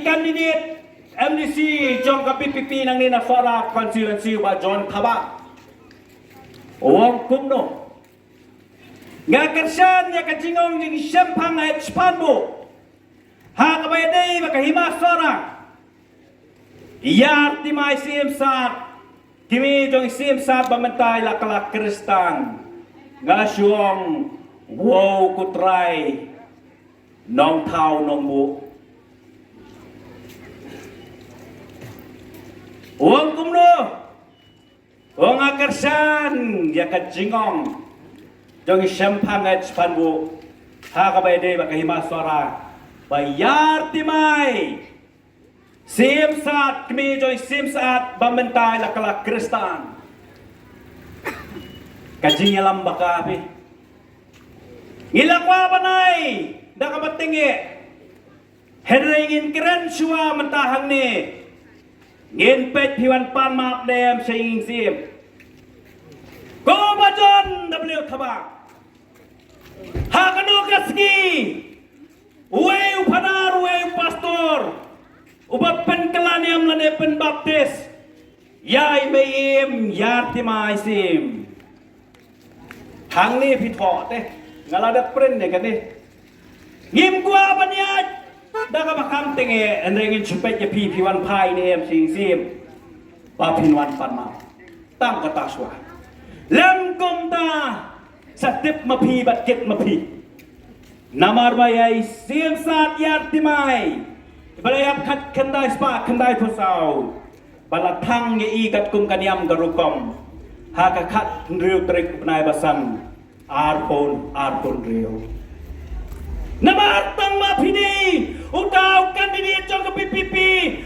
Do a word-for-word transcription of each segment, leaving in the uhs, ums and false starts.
candidate M D C jong ka P P P nangne na Sohra constituency, Bah John Thabah. U ong kumno: Nga kyrshan ïa ka jingong jingshemphang H Panbu ha kaba ïadei bad ka Hima Sohra. Ïar timai Syiem Saad, kmie jong Syiem Saad ba mynta i la kylla Khristan. Nga shu ong, wow, ko Trai, nongthaw nongbuh. U ong kumno? U ong, nga kyrshan ïa ka jingong jong i shemphang H Panbu ha kaba ïadei bad ka Hima Sohra, ba ïar timai Syiem Saad, kmie jong Syiem Saad ba mynta i la kylla Khristan. Ka jingïalam ba ka phi, ngi la kwah ban ai da kaba tyngeh. Hynrei ngin kren shuwa mynta hangne. Ngin peit phi wan pan map ne em sha ïing siem. Ko Bah John W Thabah, ha kano ka sngi uwei u phadar, uwei u pastor uba pynkylla niam lane pynbaptis ïa i Mei Im Ïar Timai Syiem? Hangne phi thoh te, nga la dep print ne kane. Ngim kwah ban ïaid da kaba kham tyngeh, hynrei ngin shu peit ïa phi, phi wan phai ne em sha ïing siem ba phin wan pan map. Tang kata shuwa. Lem kumta, sa tip ma phi bad kit ma phi. Namar ba ïa i Syiem Saad Ïar Timai ba la ïap khatkhyndai spah khyndaiphew saw, ba la thang ïa i katkum ka niam ka rukom ha ka khathynriew tarik u bnai ba san, arphew arphew hynriew. Namar tang ma phi dei uta u candidate jong ka P P P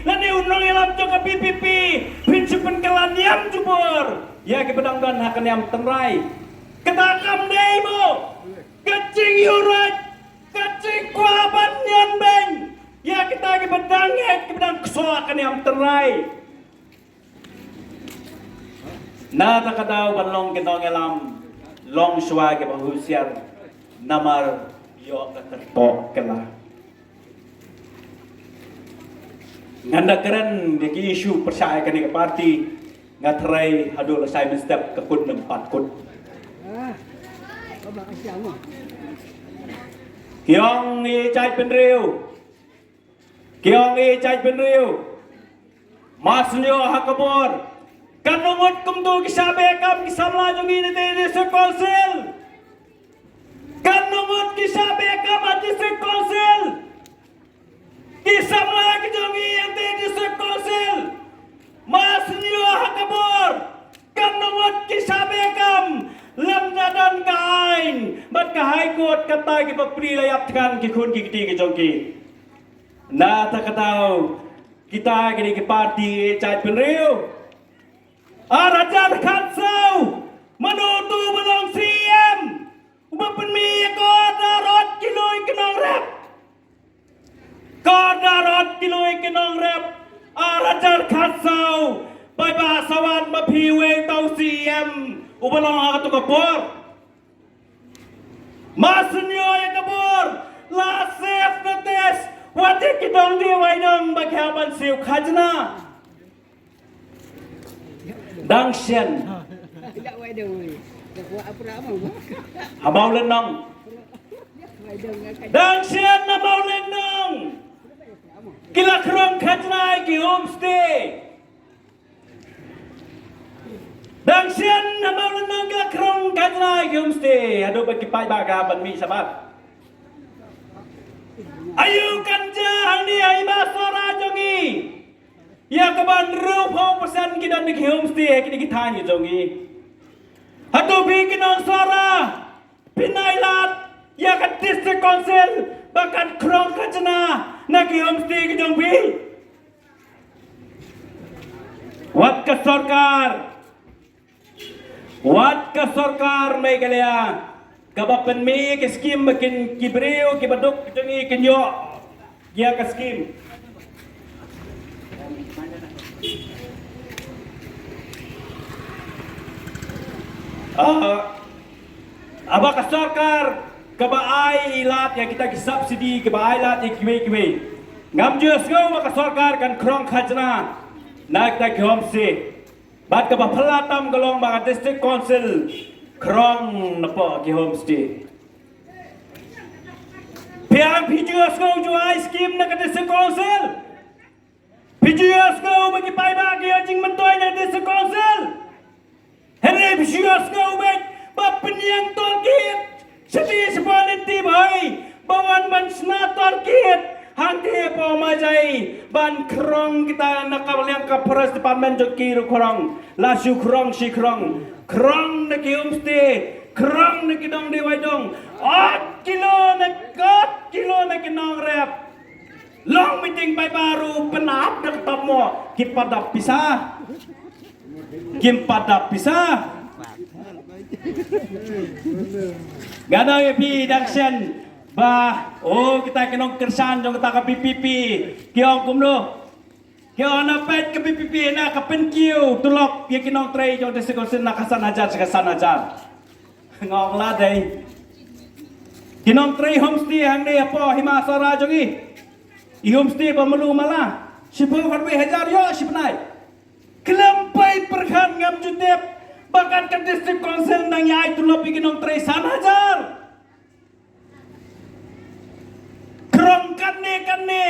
lane u nongïalam jong ka P P P, phin shu pynkylla niam jubor ïa kiba dang don ha ka niam tynrai. Kata kam dei mo. Ka jingïuhroit, ka jingkwah ban ñion beiñ ïa kita kiba dang ngeit, kiba dang ksoh ha ka niam tynrai. Na kata ka daw ban long ki nongïalam, long shuwa kiba husiar, namar ïoh ka kyrpoh kylla. Ngan da kren ïa ki issue pyrshah ïa kane ka party, nga tharai haduh la shai mynstep ka kut nym pat kut. Ki ong i jaitbynriew, ki ong i jaitbynriew, ma sngewthuh ha ka bor. Katno ngut kumto ki shah beh kam ki samla jong ngi na te District Council? Katno ngut ki shah beh kam ha District Council? Ki samla ki jong ngi ïa te District Council, ma sngewthuh ha ka bor. Katno ngut ki shah beh kam? Lem da don ka aiñ bad ka High Court kata kiba plie la ïap thngan ki khun ki kti ki jong ki. Na kata ka daw kita kine ki party jaitbynriew, ar hajar khatsaw, mano uto uba long C M uba pynmih ïa ka order ot ki lui ki nongrep? Ka order ot ki lui ki nongrep, ar hajar khatsaw, paidbah, sa wan ma phi uwei uta u C M uba long ha kato ka por. Ma sngewthuh ïa ka bor, la save notice, wat ïa ki dong die wai dong ba ki hap ban siew khajna. Dang shen ha Mawlynnong. Dang shen ha Mawlynnong, ki la khrong khajna ïa ki homestay. Dang shen ha Mawlynnong, ki la khrong khajna ïa ki homestay. Haduh ba ki paidbah ki hap ban mih shabar. Aïu kan jia hangne ha Hima Sohra jong ngi ïa kaba hynriewphew percent ki don ki homestay ha kine ki thaiñ ki jong ngi? Hato phi ki nong Sohra phin ailad ïa ka District Council ba kan khrong khajna na ki homestay ki jong phi? Wat ka sorkar, wat ka sorkar Meghalaya kaba pynmih ki skim ba kin, ki briew kiba duk jong ngi kin ïoh ïa ka skim. Ah, haba ka sorkar kaba ai lad ïa kita ki subsidy, kaba ai lad ïa kiwei kiwei, Ngam ju sngew ba ka sorkar kan krong khajna na kita ki homestay. Bad kaba phylla tam ka long ba ka District Council krong napoh ki homestay. Phi ong phi ju sngew ju ai skim na ka District Council. Phi ju sngew ba ki paidbah ki ïoh jingmyntoi na ka District Council. Hynrei phi ju sngew beit ba pynïeng tourniquet. Sha ti sha pha lynti bha ba wan ban shna tourniquet. Hangtei hapoh Majai ban krong kita na ka liang ka Forest Department jong ki ruh krong. La shu krong shi krong. Krong na ki homestay. Krong na ki dong dei wai dong. Ot kilo na kot kilo na ki nongrep. Long meeting paidbah ruh pynap da ka top mo ki padap pisa. Kim padap pisa. Nga ong ïa phi dang shen ba, oh, kita ki nongkyrshan jong kita ka V P P ki ong kumno? Ki ong na peit ka V P P na ka pynkiew tulop ïa ki nongtrei jong District Council na ka san hajar sha ka san hajar. Nga ong la dei. Ki nongtrei homestay hangne hapoh Hima Sohra jong ngi. I homestay ba malu mala. Shiphew khatwei hajar ïoh shi bnai. Khlem poi pyrkhat ngam ju tip ba kat ka District Council nang ïa ai tulop ïa ki nongtrei san hajar. Krong katne katne.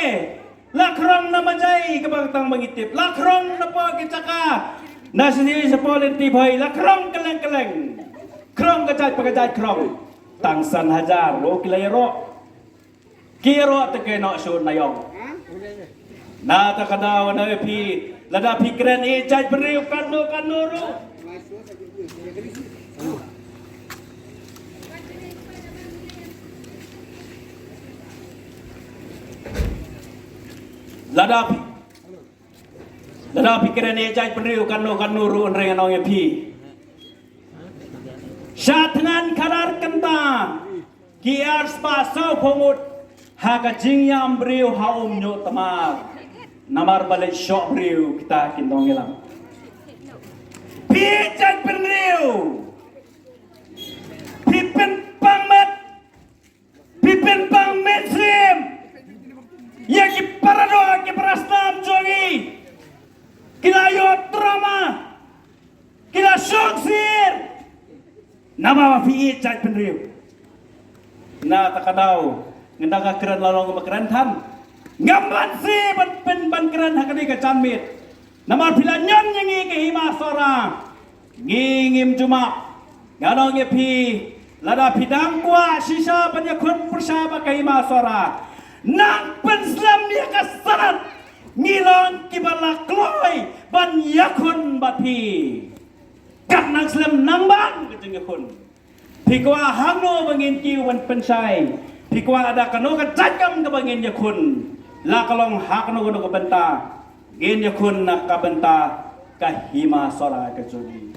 La krong na Majai kaba tang ba ngi tip. La krong napoh ki jaka. Na sini sha pha lynti bha. La krong kylleng kylleng. Krong ka jait pa ka jait krong. Tang san hajar. Lo ki la ïaroh. Ki ïaroh te ki noh shuh na ïong. Na kata ka daw nga ong ïa phi, lada phi kren ïa jait bynriew katno katno ruh. Lada phi, lada phi kren ïa jait bynriew katno katno ruh, hynrei nga ong ïa phi, sha thngan khadar kynta ki ar spah saw phew ngut ha ka jingïam briew ha Umñiuhtmar. Namar ba leit shoh briew kita ki nongïalam. Phi jait bynriew, phi pynpang met, phi pynpang mynsiem ïa ki paradoh ki parasnam jong ngi. Ki la ïoh trauma. Ki la shong sir. Namar ba phi ïeit jait bynriew. Na kata ka daw, nga dang kren la long ba kren than. Ngam banse ban pyn ban kren ha kane ka janmiet. Namar phi la ñion ïa ngi ka Hima Sohra. Ngi ngim ju map. Nga ong ïa phi, lada phi dang kwah shisha ban ïakhun pyrshah bad ka Hima Sohra, nang pynslem ïa ka sanad. Ngi long kiba la kloi ban ïakhun bad phi. Kat nang slem nang ban ka jingïakhun. Phi kwah hangno ba ngin kiew ban pynshai? Phi kwah da kano ka jait kam kaba ngin ïakhun? La ka long ha kano kano ka bynta, ngin ïakhun na ka bynta ka Hima Sohra ka jong ngi.